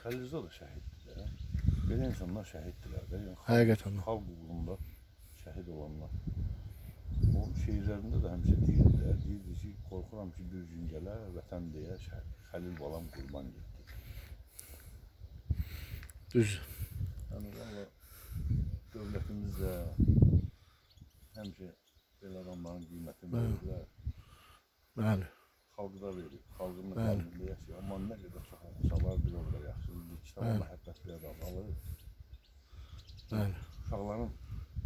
Xəlil Rza da şəhiddir də. Belə insanlar şəhiddirlər də. Yəni, Həqiqətən də. Xalq uğrunda şəhid olanlar. O şeirlərində də həmişə deyirdi də, deyirdi ki, qorxuram ki, bir gün gələr, vətən deyə Xəlil balam qurban getdi. Düz. Yəni valla dövlətimiz də həmişə belə adamların qiymətini verirlər. Bəli. Xalqı da verir, xalqın da Bəli. qəlbində yaşayır. Amma nə qədər çox oxusalar bir o qədər yaxşıdır. Bir kitaba məhəbbətli azalır. Bəli. Uşaqların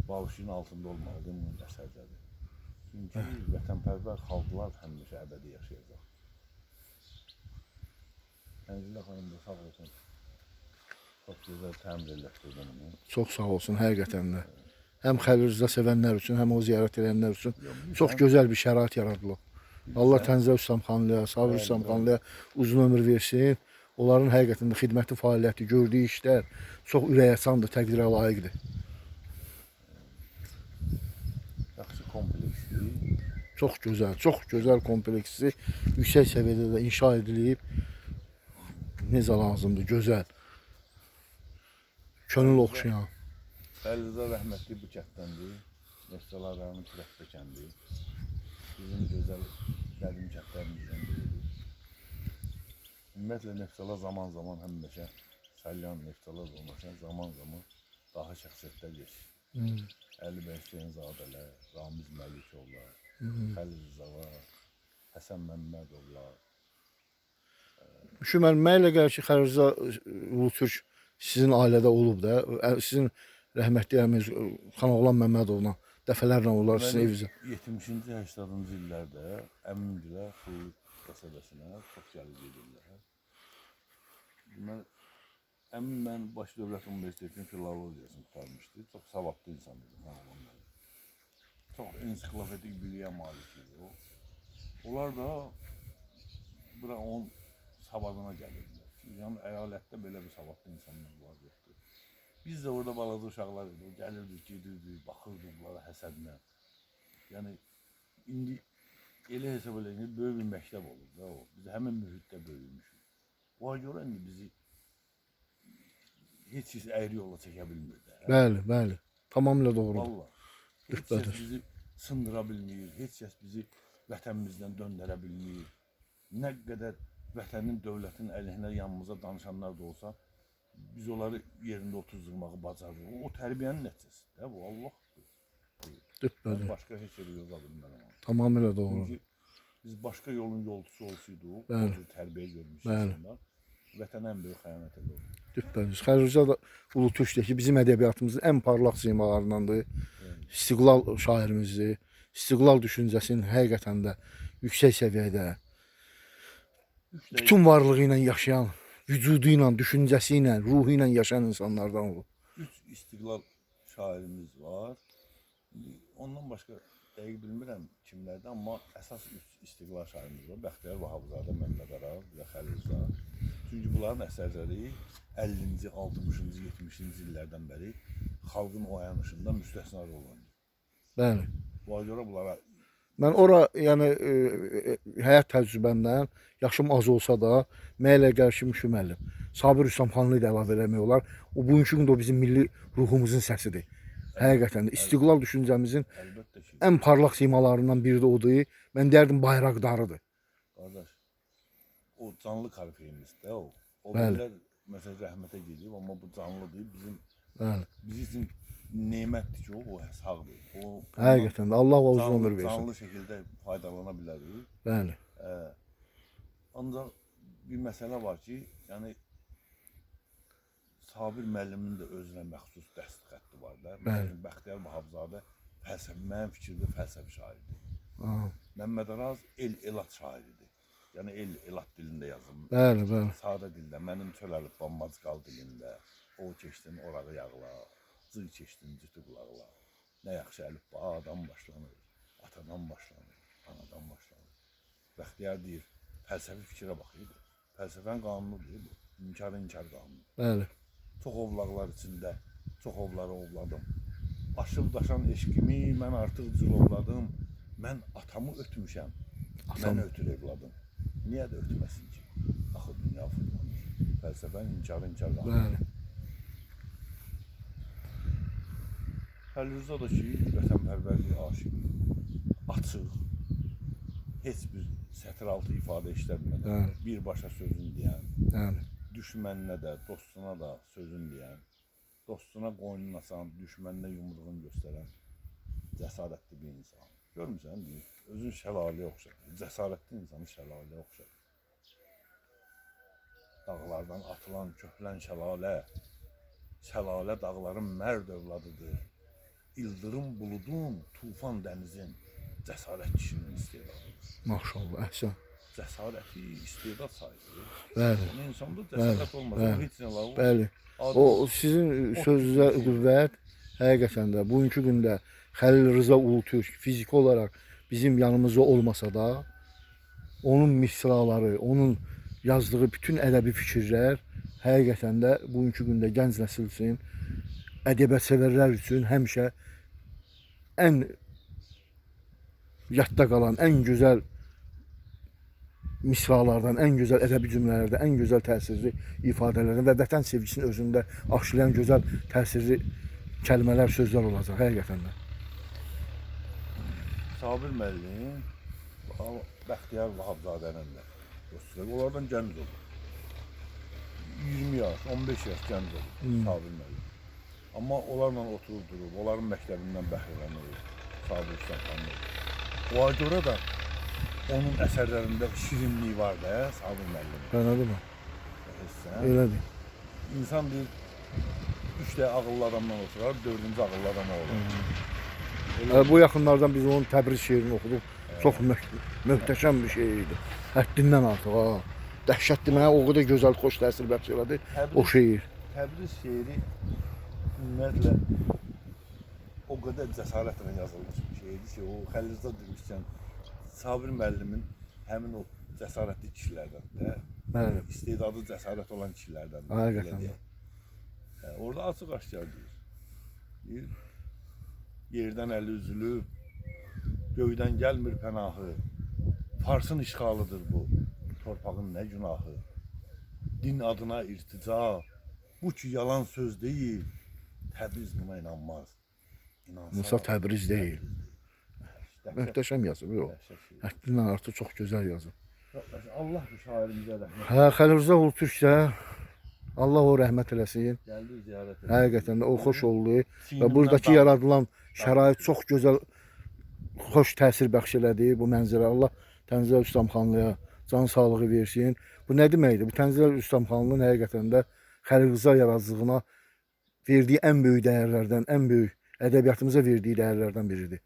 bağışının altında olmalıdır bunun əsərləri. Çünki vətənpərvər xalqlar həmişə əbədi yaşayacaq. Tənzilə xanım da sağ olsun. Çox gözəl təmir elətdirdi bunu. Çox sağ olsun həqiqətən də. Həm Xəlil Rza sevənlər üçün, həm o ziyarət edənlər üçün çox gözəl bir şərait yaradılıb. Allah Tənzilə Rüstəmxanlıya, Sabir Rüstəmxanlıya uzun ömür versin. Onların həqiqətən də xidməti, fəaliyyəti, gördüyü işlər çox ürəkaçandır, təqdirə layiqdir. Yaxşı kompleksdir. Çox gözəl, çox gözəl kompleksi yüksək səviyyədə də inşa edilib. Necə lazımdır, gözəl. Könül oxşayan. Xəlil Rza rəhmətli bu kənddəndir. Neftçala rayonu Kürəkdə kəndi. Bizim gözəl qədim kəndlərimizdən biridir. Ümumiyyətlə Neftçala zaman-zaman həmişə Salyan Neftçala zonasına zaman-zaman daha şəxsiyyətlər yetişir. Əli bəy Hüseynzadələr, Ramiz Məlikovlar, Xəlil Rzalar, Həsən Məmmədovlar. Şu mən mənə elə gəlir ki, Xəlil Rza Ulutürk sizin ailədə olub da, sizin rəhmətli əminiz Xanoğlan Məmmədovla dəfələrlə onlar sizin evinizə. 70-ci, 80-cı illərdə əmimgilə Xullu qəsəbəsinə çox gəlib gedirlər. Deməli, əmim mən Bakı Dövlət Universitetinin filologiyasını qurtarmışdı. Çox savadlı insan idi Xanoğlan müəllim. Çox ensiklopedik biliyə malik idi o. Onlar da bura onun savadına gəlirdilər. Yəni əyalətdə belə bir savadlı insanlar var yoxdur. Biz də orada balaca uşaqlar idik. Gəlirdik, gedirdik, baxırdıq bunlara həsədlə. Yəni indi elə hesab eləyin ki, böyük bir məktəb olub da o. Biz həmin mühitdə böyümüşük. Ona görə indi bizi heç kəs əyri yola çəkə bilmir də. Bəli, bəli. Tamamilə doğrudur. Vallahi. Heç kəs Düpbədür. bizi sındıra bilmir, heç kəs bizi vətənimizdən döndərə bilmir. Nə qədər vətənin, dövlətin əleyhinə yanımıza danışanlar da olsa, biz onları yerində otuzdurmağı bacarırıq. O tərbiyənin nəticəsidir də, bu Allahdır. Düpbədür. Mən başqa heç yerə yoza bilmərəm. Tamamilə doğrudur. Çünki biz başqa yolun yolçusu olsaydıq, o cür tərbiyə görmüş insanlar, vətənə ən böyük xəyanət elə olur. Düpbədür. Xəlil Rza da Ulutürkdür ki, bizim ədəbiyyatımızın ən parlaq simalarındandır. İstiqlal şairimizdir. İstiqlal düşüncəsinin həqiqətən də yüksək səviyyədə, bütün varlığı ilə yaşayan, vücudu ilə, düşüncəsi ilə, ruhu ilə yaşayan insanlardan olub. 3 istiqlal şairimiz var. İndi ondan başqa dəqiq bilmirəm kimlərdir, amma əsas 3 istiqlal şairimiz var. Bəxtiyar Vahabzadə, Məmməd Araz və Xəlil Rza. Çünki bunların əsərləri 50-ci, 60-cı, 70-ci illərdən bəri xalqın oyanışında müstəsna rol oynayır. Bəli. Buna görə bunlara Mən ora, yəni həyat təcrübəmdən yaşım az olsa da, mənə elə gəlir ki, Müşfi müəllim, Sabir Rüstəmxanlı da əlavə eləmək olar. O bugünkü gündə o bizim milli ruhumuzun səsidir. Həqiqətən də istiqlal düşüncəmizin əlbəttə ki, ən parlaq simalarından biri də odur. Mən deyərdim bayraqdarıdır. Qardaş, o canlı korifeyimizdir o. O Bəli. bilər məsələn rəhmətə gedib, amma bu canlıdır. Bizim Bəli. biz üçün nemətdir ki, o sağdır. O Həqiqətən də Allah uzun ömür versin. Canlı şəkildə faydalana bilərik. Bəli. Ancaq bir məsələ var ki, yəni Sabir müəllimin də özünə məxsus dəst xətti var da. Məsələn, Bəxtiyar Vahabzadə fəlsəfi, mənim fikrimdə fəlsəfi şairdir. Aha. Məmməd Araz el-elat şairidir. Yəni el-elat dilində yazılmış. Bəli, bəli. Sadə dildə, mənim çöl əlifbam Macqal dilində. O keçdin orağı yağla, cır keçdin cütü qulaqla. Nə yaxşı əlifba adam başlanır, atadan başlanır, anadan başlanır. Bəxtiyar deyir, fəlsəfi fikrə baxır. Fəlsəfənin qanunudur bu. İnkar inkar qanunu. Bəli. Çox ovlaqlar içində çox ovları ovladım. Aşıb daşan eşqimi mən artıq cilovladım. Mən atamı ötmüşəm. Atam. Məni ötür evladım. Niyə də ötməsin ki? Axı dünya fırlanır. Fəlsəfənin inkarı inkar qalır. Bəli. Xəlil Rza da ki, vətənpərvərlik aşiqi, açıq, heç bir sətr altı ifadə işlətmədən, Bəli. birbaşa sözünü deyən, Bəli. düşməninə də, dostuna da sözünü deyən, dostuna qoynunu açan, düşməninə yumruğunu göstərən cəsarətli bir insan. Görmüsən, deyir, özün şəlaləyə oxşadır. Cəsarətli insanı şəlaləyə oxşadır. Dağlardan atılan köhlən şəlalə, şəlalə dağların mərd övladıdır. İldırım buludun, tufan dənizin, cəsarət kişinin istedadıdır. Maşallah, əhsən. Cəsarəti istedad sahibi. Bəli. Yəni insanda cəsarət olmasa bəli. heç nə var. Bəli. O sizin sözünüzə qüvvət, həqiqətən də bugünkü gündə Xəlil Rza Ulutürk fiziki olaraq bizim yanımızda olmasa da onun misraları, onun yazdığı bütün ədəbi fikirlər həqiqətən də bugünkü gündə gənc nəsil üçün, ədəbiyyat sevərlər üçün həmişə ən yadda qalan, ən gözəl misralardan, ən gözəl ədəbi cümlələrdən, ən gözəl təsirli ifadələrdən və vətən sevgisini özündə aşılayan gözəl təsirli kəlmələr, sözlər olacaq həqiqətən də. Sabir müəllim Bəxtiyar Vahabzadənin də dostları. Onlardan gənc olur. 20 yaş, 15 yaş gənc olur Sabir müəllim. Amma onlarla oturub durub, onların məktəbindən bəhrələnir Sabir Rüstəmxanlı. Ona görə də onun əsərlərində şirinlik var da Sabir müəllimin. Elədirmi? Hissən. Elədir. İnsan deyir, 3 dəqiqə ağıllı adamla oturar, 4-cü ağıllı adam o olur. Bu yaxınlardan biz onun Təbriz şeirini oxuduq. Çox möhtəşəm bir şeir idi. Həddindən artıq ha. Dəhşətli, mənə o qədər gözəl, xoş təsir bəxş elədi o şeir. Təbriz şeiri ümumiyyətlə o qədər cəsarətlə yazılmış bir şeydir ki, o Xəlil Rza demişkən Sabir müəllimin həmin o cəsarətli kişilərdən də, Bəli. istedadı cəsarət olan kişilərdən. Həqiqətən də. Orada açıq aşkar deyir. Deyir, yerdən əli üzülüb, göydən gəlmir pənahı. Farsın işğalıdır bu, torpağın nə günahı. Din adına irtica, bu ki yalan söz deyil. Təbriz buna inanmaz. İnansa Musa Təbriz deyil. Dəhşət, Möhtəşəm yazıb o. dəhşət şey. Həddindən artıq çox gözəl yazıb. Allah bu şairimizə rəhmət. Hə, Xəlil Rza Ulutürk də Allah o rəhmət eləsin. Gəldi ziyarət elədi. Həqiqətən də o xoş oldu və Çiynimdən buradakı yaradılan şərait çox gözəl, xoş təsir bəxş elədi bu mənzərə. Allah Tənzilər Rüstəmxanlıya can sağlığı versin. Bu nə deməkdir? Bu Tənzilər Rüstəmxanlının həqiqətən də Xəlil Rza yaradıcılığına verdiyi ən böyük dəyərlərdən, ən böyük ədəbiyyatımıza verdiyi dəyərlərdən biridir.